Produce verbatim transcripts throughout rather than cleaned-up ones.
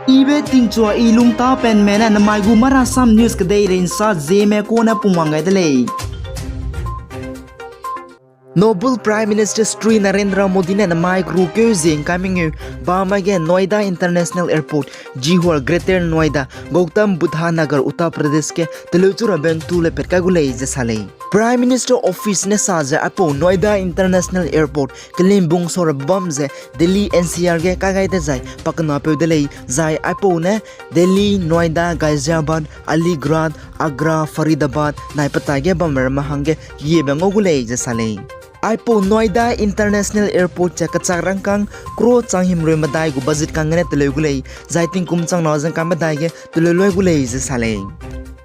Ibe tingchua i lungtapenme ne namai gu Marasam News kedeirei nsa Zeme kune pungwang gai de lei. Noble Prime Minister Shri Narendra Modi ne namai kerukeu zie ngkai mengeu bamai ge Noida International Airport, Jewar, Greater Noida, Gautam Buddha Nagar, Uttar Pradesh ge teleuchu rabe ntu le pat kai gu lei ze sa lei. Prime Minister Office ne sa ze aipau Noida International Airport kelimbung sau rabe bam ze Delhi N C R ge kai gai dezai pakenapeu de lei, zai aipau ne Delhi, Noida, Ghaziabad, Aligarh, Agra, Faridabad nai petai ge bam ramme hangge yiebe ngau gu lei ze sa lei. Aipau Noida International Airport ze kechak rangkâng crore changhimreu medai gu budget kang gene teleu gu lei, zai tingkum changna ze ngkai medai ge teleu lui gu lei ze sa lei.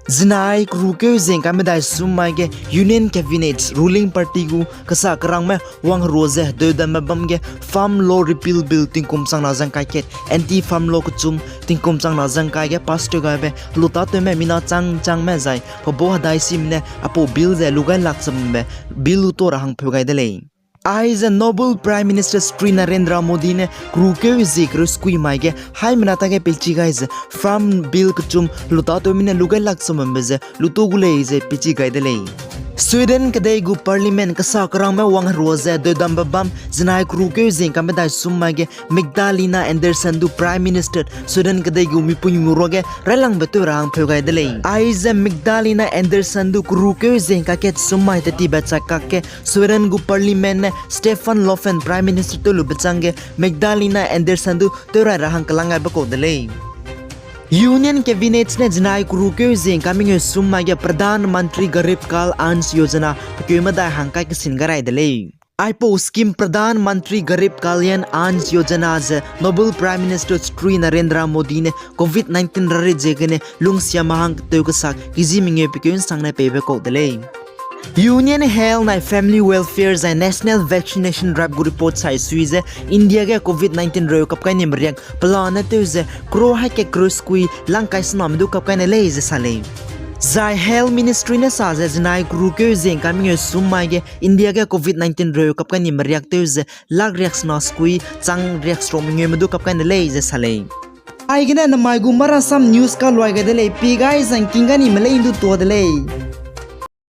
Zinai kerukeu zie ngkai medai sum mai ge Union Cabinet, ruling party gu kesa kerangme wangherua ze hedeudambe bam ge Farm Law Repeal Bill tingkum changna ze ngkai kat, Anti-Farm Law kechum tingkum changna ze ngkai ge pass tew gaibe helutâtewme mina chang changme zai pebau hedai sime ne aipau bill ze lu gai lak chambe bill lu ta ra hang pheu gai de lei. Aize Noble Prime Minister Shri Narendra Modi ne kerukeu zie kereu sekui mai ge haimena tage peichi gai ze Farm Bill kechum helutâtewme ne lu gai lak chambambe ze lutu gu lei ze peichi gai de lei. Sweden kedei gu Parliament kesa kerangme wangherua ze hedeudambe bam zinai kerukeu zie ngkai medai sum mai ge Magdalena Andersson du Prime Minister Sweden kedei gu mipuimi ruage railangbe tew ra hang pheu gai de lei. Aize Magdalena Andersson du kerukeu zie ngkai kat sum mai tetibe chak kakge Sweden gu Parliament ne Stefan Löfven Prime Minister tew lube changge Magdalena Andersson du tewrai ra hang kelang gaibe kau de lei. Union Cabinet ne zinai kerukeu zie ngkai mengeu sum mai ge Pradhan Mantri Garib Kalyan Ann Yojana pekeu medai hang kai kesin gai rai de lei. Aipau scheme Pradhan Mantri Garib Kalyan Ann Yojana ze Noble Prime Minister Shri Narendra Modi ne Covid nineteen rari ziegene lungsiame hang ketew kesak kezi mengeu pekeu nsangne peibe kau de lei. Union Health nai Family Welfare zai National Vaccination Drive gu report sai sui ze India ge Covid nineteen reu kap kai ni meriak pelane tew ze crore haika crore sekui lang kai sename du kap kai ne lei ze sa lei. Zai Health Ministry ne sa ze zinai kerukeu zie ngkai mengeu sum mai ge India ge Covid nineteen reu kap kai ni meriak tew ze lak riak sena sekui chang riak seruk mengeume du kap kai ne lei ze sa lei. Aigene namai gu Marasam News kaluai gai de lei, pie gai zangking gai nime lei ndu tua de lei.